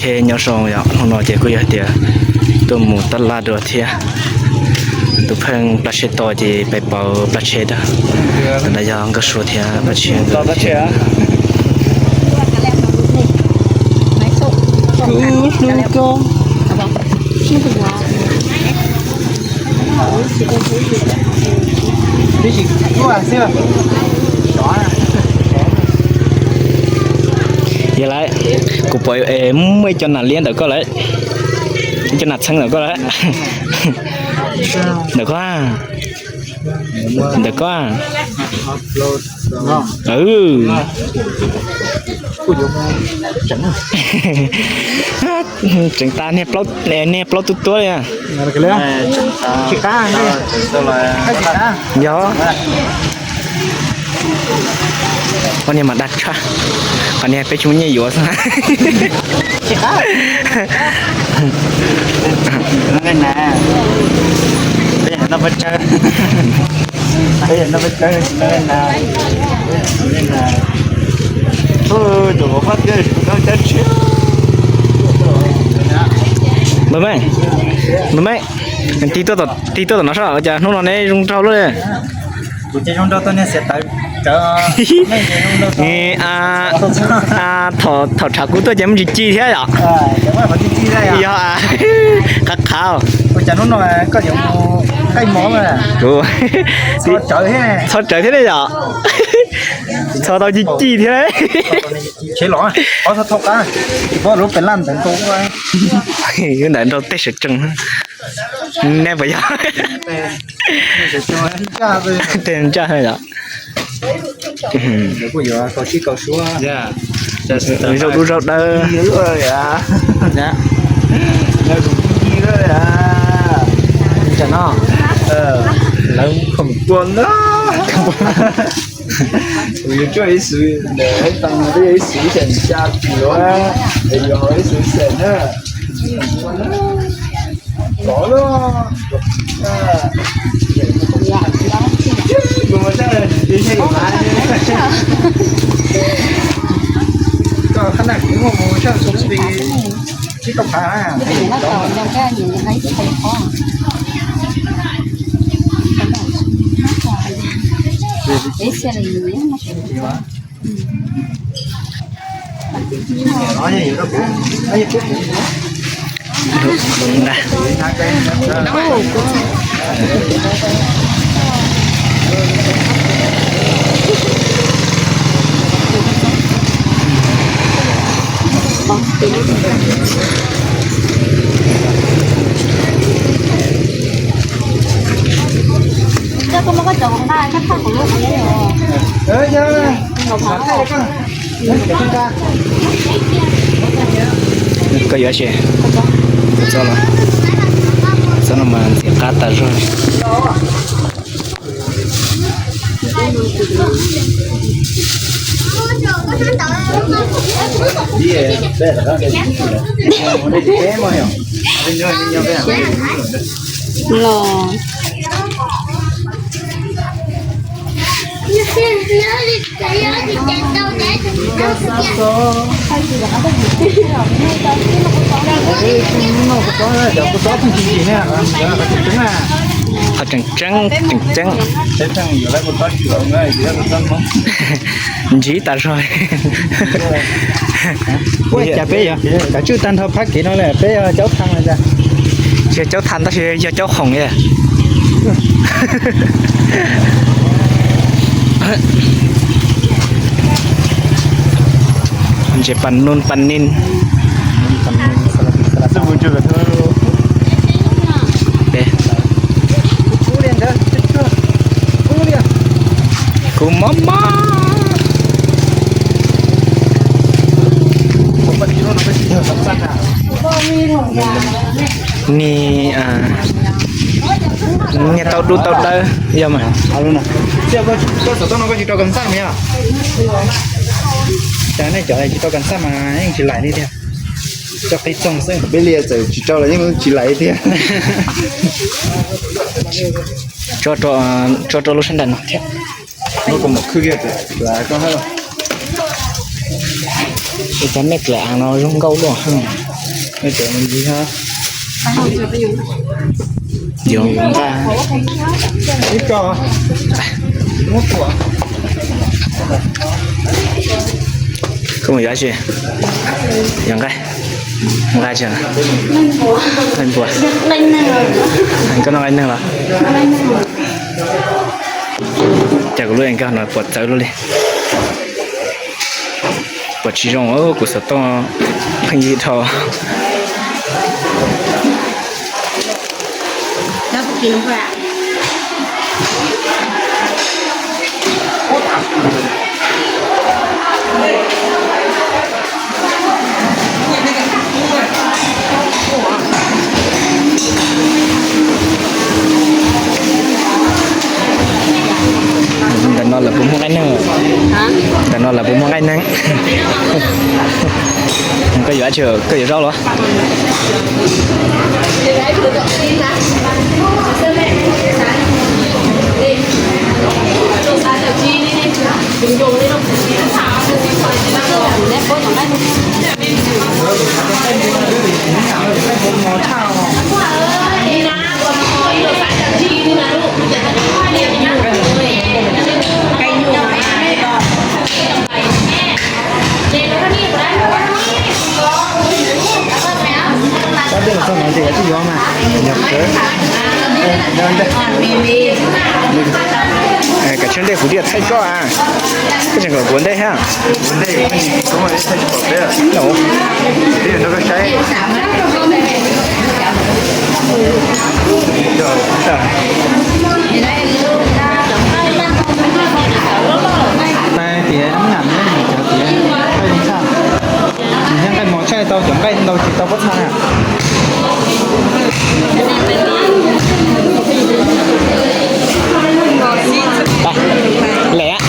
Nyob zoo yom, hnub no ces kuj yog hais tias tuaj mus tab laj dua thiab. Tus pheej plag tsheb to ces peb pauv plag tsheb dab. Tus no yog Nkauj Sua thiab plag tsheb. Yog lawm, kuv pom muaj ib co nas liab ntawm koj lawm, ib co nas txheeb ntawm koj lawm, ntawm koj, ntawm koj. Tseem tas niag plaub tub tuab li. Yog, qhov niag mas dag tshaj, qhov niag peb tsis muaj nyiaj yuav xwb. Npawg Meej, Npawg Meej, tig tuaj tom no saib cas hnub no neb zoo nraug luaj li. Thaum tshav kub tuaj ces muaj ntsis ci thiab yom. Yog, qhav qhav. Txhob tsawv thiab ne yom. Txhob tau ci ci thiab. Ntawm nraug tej sawv tsees, neb puas yog? Tej ntsaj yom. Zaum dub zaum dawb. Tam no lawv khoom pua na. Kuv yuav tsuaj ib xwm ntawm ib tag no twb yog ib xwm xeem xya kiv, yuav ib xwm xeem na. Tov lawm. Koj qhab na kuv muaj mus tshaj xu ti tsib rau phav. Koj yuav tsis? Txob no, txob no mas ntxim qab tas zog. Los Qhov tseem tseeb, tseem tseeb. Ntsib tas zog li. Ua cas peb yuav kav tswj tag nrho phab kev no li, peb yog caub tha li cas? Tsis yog caub tha tab sis yog caub khoom li. Ntses pas nus pas nis. Kub mob mob. Ni, niag tau dub tau dawb yog mas. Koj xov tooj no koj tsis rau kas xaj mas yog? Cas nej cov tsis rau kas xaj mas yeej tsis laim li tiag. Tso qis txoog xwb. Peb li txawm tsis rau los yeej tsis laim li tiag. Tso rau lub sab nraim no thiab. Ua cas mej dlaim av no zoo nkauj luaj heej. Cov ntsis ha. Yuav nqa. Koj mus yuav tsi? Yuav nqa. Nqa tsi? Nqa npua. Koj noj nqaij neeg los? Cas kuv lub enkauj no puas txawv luaj li. Puas tsis zoo, kuv xov tooj pheej ywg dhau. Ntawm no lawv puas muaj nqaij neeg? Ntawm no lawv puas muaj nqaij neeg? Koj yuav dab tsi, koj yuav zaub los? Koj txhob hnov ces koj tsis yuav mas. Kav tsij ntej kuv thiaj thaij koj a. Koj tseem kom kuv ua ntej thiab. Tias nab nam ne, cov tias nqaij zoo tshaj, nws thiaj nqaij mos tshaj tau, cov nqaij ntau tsis tau pob txha na. Lem.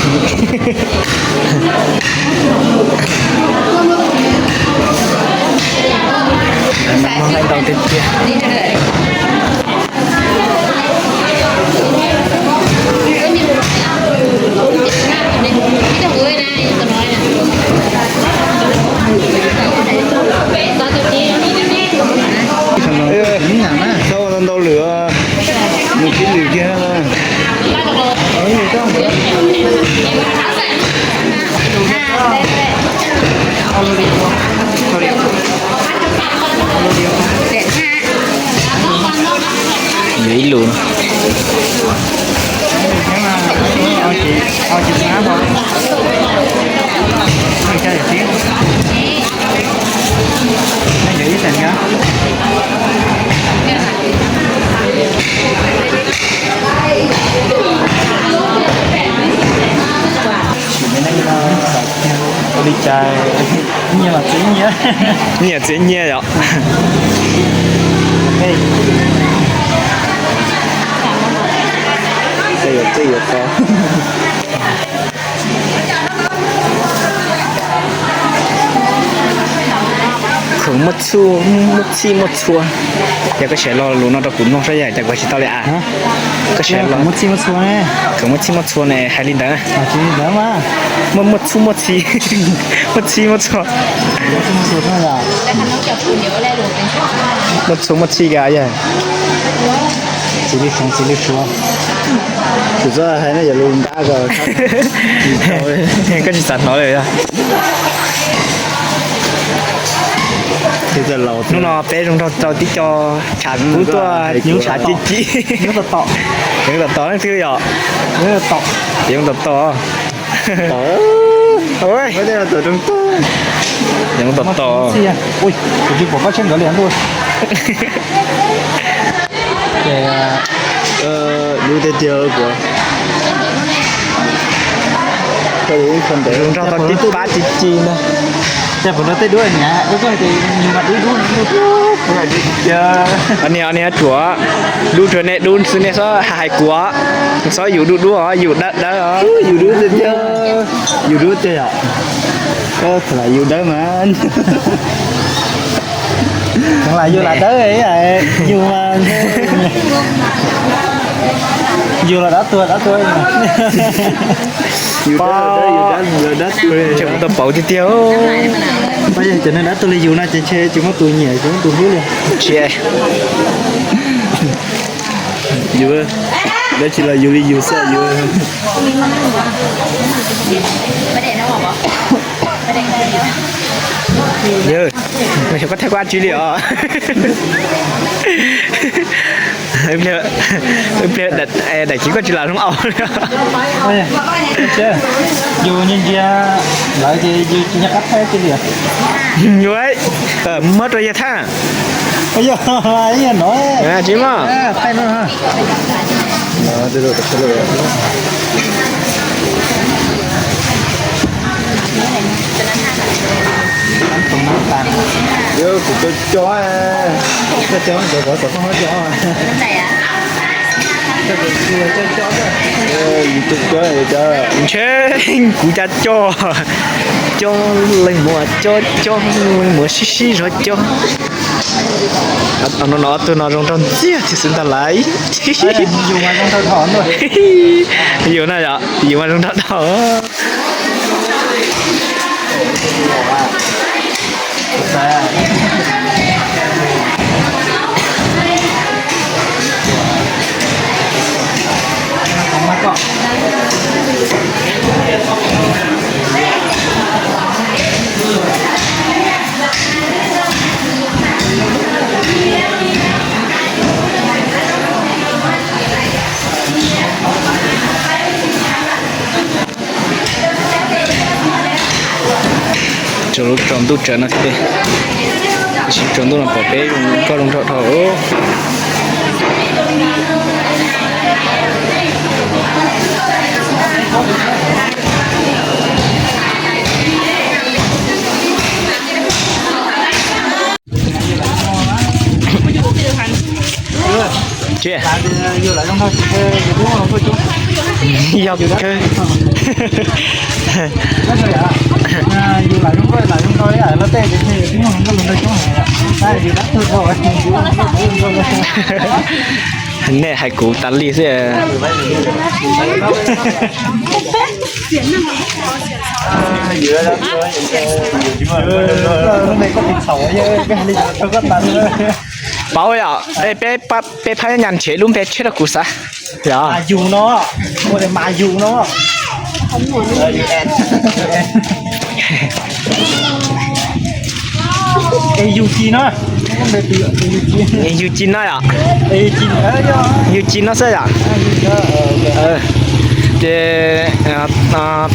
Nqaij ntau tiag tiag. Ntau lwm, mus tib lwm kiag. Yuav ib lus. Sim me neej no ua li cas nyiaj los txiav nyiaj. Nyiaj txiav nyiaj yom. Tej yuav tej yuav tau. Khoom muaj txhij muaj txhua. Yog koj siv lo lus no rau kuv mloog saib yog cas kuv hais tsis tau li a. Koj siv lo muaj txhij muaj txhua ne. Khoom muaj txhij muaj txhua ne hais li ntawd. Muaj muaj txhij muaj txhij. Muaj txhij muaj txhua. Muaj txhua muaj txhij ka yog. Txiv lwj suav, txiv lwj suav. Kuv txhob hais ne, yog lus ntab ko. Koj tsis xav hnov li yog. Hnub no peb zoo nraug tau tib co tshav kub tuaj, tshav ci ci. Yoov tom tom leej twg yom? Yoov tom tom. Yoov tom tom. Kuv tsis pom koj tsheej nkawd li ntuj. Ces dub tiag tiag kuv. Zoo nraug tau tib pab ci ci na. Ces kuv no tej duab niam, wb koj ces nws mas dub dub no. Niag, niag ruam, dub rau nej dub xwb nej txhob hais kuv, txhob yus dub dub os, yus dawb dawb os. Yus dub tiag tiag, yus dub tiag yom. Koj txhob lam yus dawb mas. Txhob lam yus lam dawb, yus mas, yus los dab tuag dab tuag. Yus dawb, yus dab tuag. Tseem tau pauv tiag tiag. Cov neeg dab tuag li yus no ces ntshe tsis muaj tus nyiam tsis muaj tus hlub li. Tsis, yus, dab tsis los yus li yus xwb yus. Yog, mas xyov koj thaij kuv ab tsi li os. Ib pliag daim kiv koj tsis lam zoo aus li. Yus ntsia ntsia lawv ces yus tsis nco qab thaij tsi li. Yus muab rau yawg thaij. Tsis muaj. Kuv cov cov, cov cov cov cov cov. Ntshe kuv cov cov, cov leej muam cov, cov leej muam sib sib zog cov. No no tus no zoo nraug ntxiag tsis xwb ntag lauj. Yus no yom, yus mas zoo nraug dhau. Tsaus lub tsaus ntuj tsawv no thiab, tsis tsaus ntuj no pom peb zoo nkauj zoo nraug dhau. Tsis, yog kawg. Nej hais kuv tas li xwb. Paub yom, peb phab nyas nrhiav lub npe tshiab rau kuv xav. Yog, yus ci no yom? Yus ci no xwb yom? Ces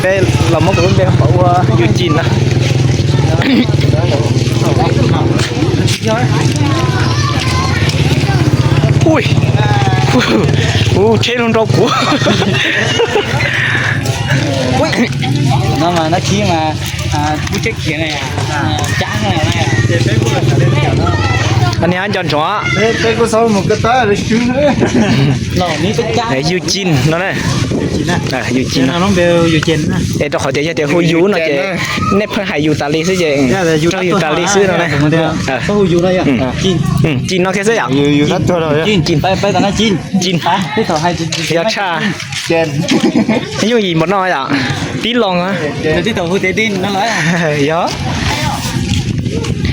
peb los muab kuv lub npe pov ua yus ci no. Ui, ua tsheb zoo nraug kuv. Niag nco ntsoov. Yus ci no na. Yus ci no. Es rau qhov tias yog tias hu yus no ces nej pheej hais yus tas li xwb ces raug yus tas li xwb no na. Ci no kiag xwb yom? Ci, yog tshaj. Yooj yim npaum no yom? Tib loo. Yog.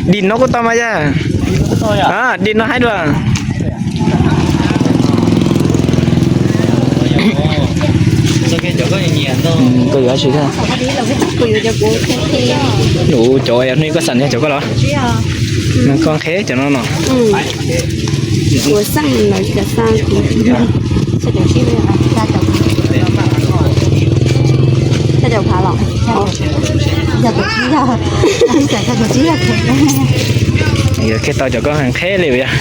Dim no kuj tau mas yog. Dim no haib dua. Koj yuav tsis, cov hnub koj xam yog cov koj los? Koj nqhis cov no no. Yog kiag tau cov koj nqhis li yog.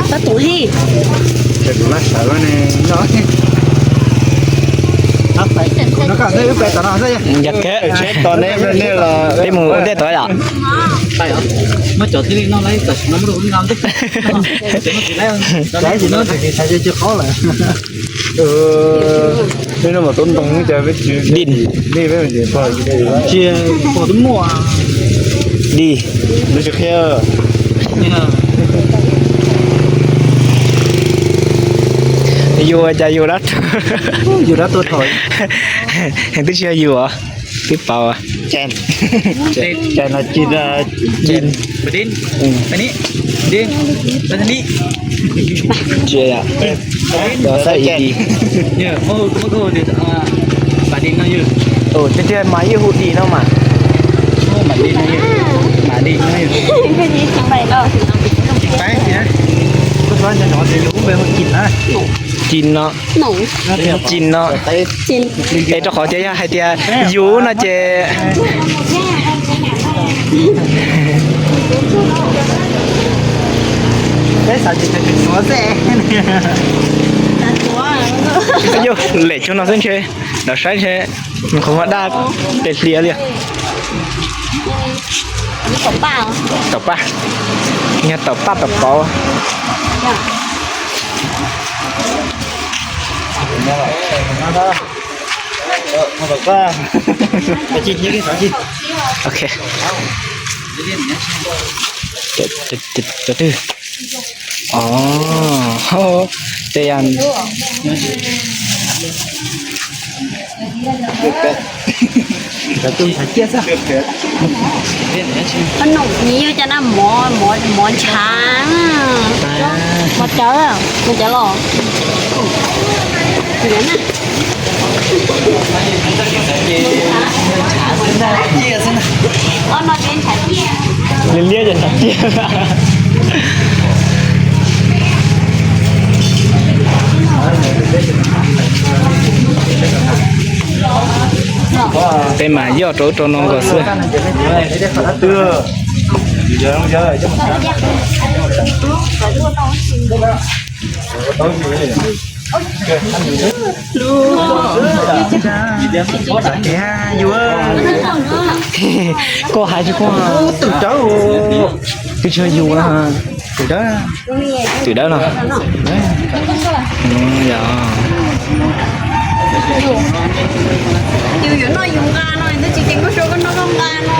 Tab tus hij. Ces kuv laj sawv ne, nyob. Yog kawg. Peb mus ua ntej tod yom. Dij. Dij. Yus cas yus dab, yus dab tuaj thaum, twb tsis yog yus os, twb paub. Tiag mas ib hu Dij no mas. Ci no, ci no. Es rau qhov tias yog hais tias yus no ces yus lem cuag no xwb ntshe, lawv saib ntshe qhov muag daj pes hliav li. Taum paj, yog taum paj taum pauv. Ok. Cov twg? Os, ces yog nws yog cov na mov, mov ntshav, mov cawv, mov cawv los. Liab liab cov ntshav ciaj. Peb mas yoj rau ub rau no nkaus xwb. Koj hais tsis koj, twb tsis yog yus na. Twm dawb no. Yus yuav noj yus nqa no, tab sis ces koj suav koj noj koj nqa no.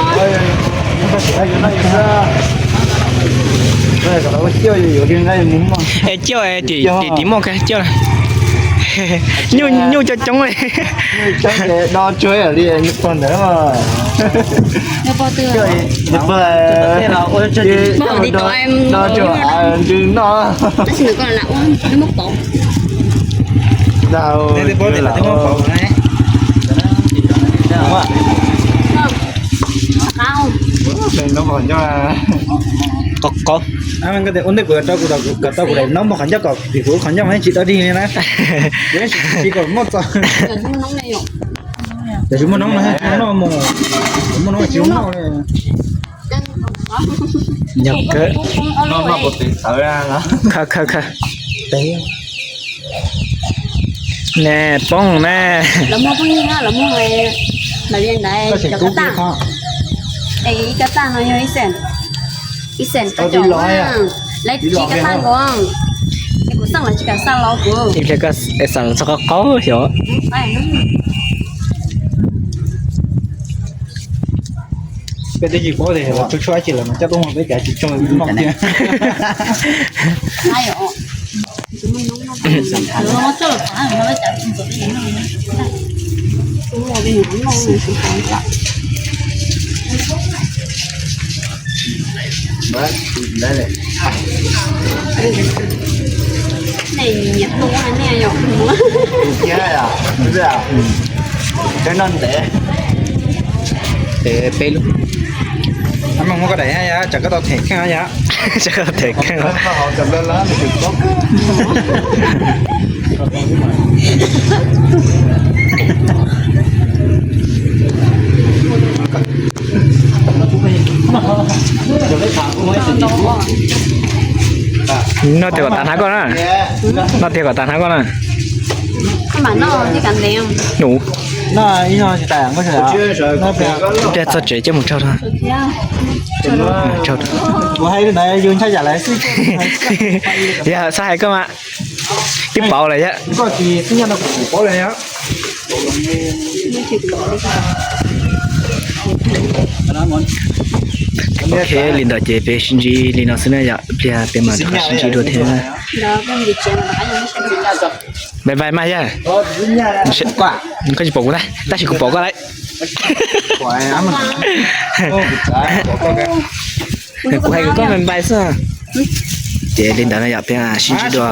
Es coj tim tim muaj kawg coj. Nyuj coob coob li. Do tsuag li ntawd. Do tsuag ntws noj. Qos qos. Ua ntej kuv rau kuv, kom tau kuv daim noob mos qhov ncauj kom vim kuv qhov ncauj mas tsis dog dig li na. Kuv tsis kom muaj txog. Tiam sis muaj noob no, muaj noob mus, muaj noob tsis muaj noob li. Yog kawg. Khaws khaws khaws. Ne poob ne. Lawv muaj phooj ywg, lawv muaj, lawv li ntawd cov kab taj. Es ib kab taj no yog ib xees, ib xees kab cov, lawv tsis kab taj nkaus. Es kuv xaj los tsis kam xaj los kuv. Ib pliag koj xaj los txog qab qaub xyov. Peb twb tsis paub tias tshuab tshuab tsis lawm mas coj tuaj muag peb cas tsis tsoo noj tiag. Peb lub. Muab koj daim yom, tsam koj tau them kheej yom. Tsam koj tau them kheej. Noj tiag kom tas hnab koj na. Noj tiag kom tas hnab koj na. Nws Ib txog tsev coj mus raug, raug. Yog xav hais koj mas, twb pauv lawm yom. Ok, li ntawd ces peb sib ntsib li no xwb na yom, pliag peb mam rov qab sib ntsib dua thiab. Bye bye mas yog. Koj tsis pom kuv na, tab sis kuv pom koj lawm. Kuv hais kom koj bye bye xwb. Ces li ntawd no yom, peb sib ntsib dua.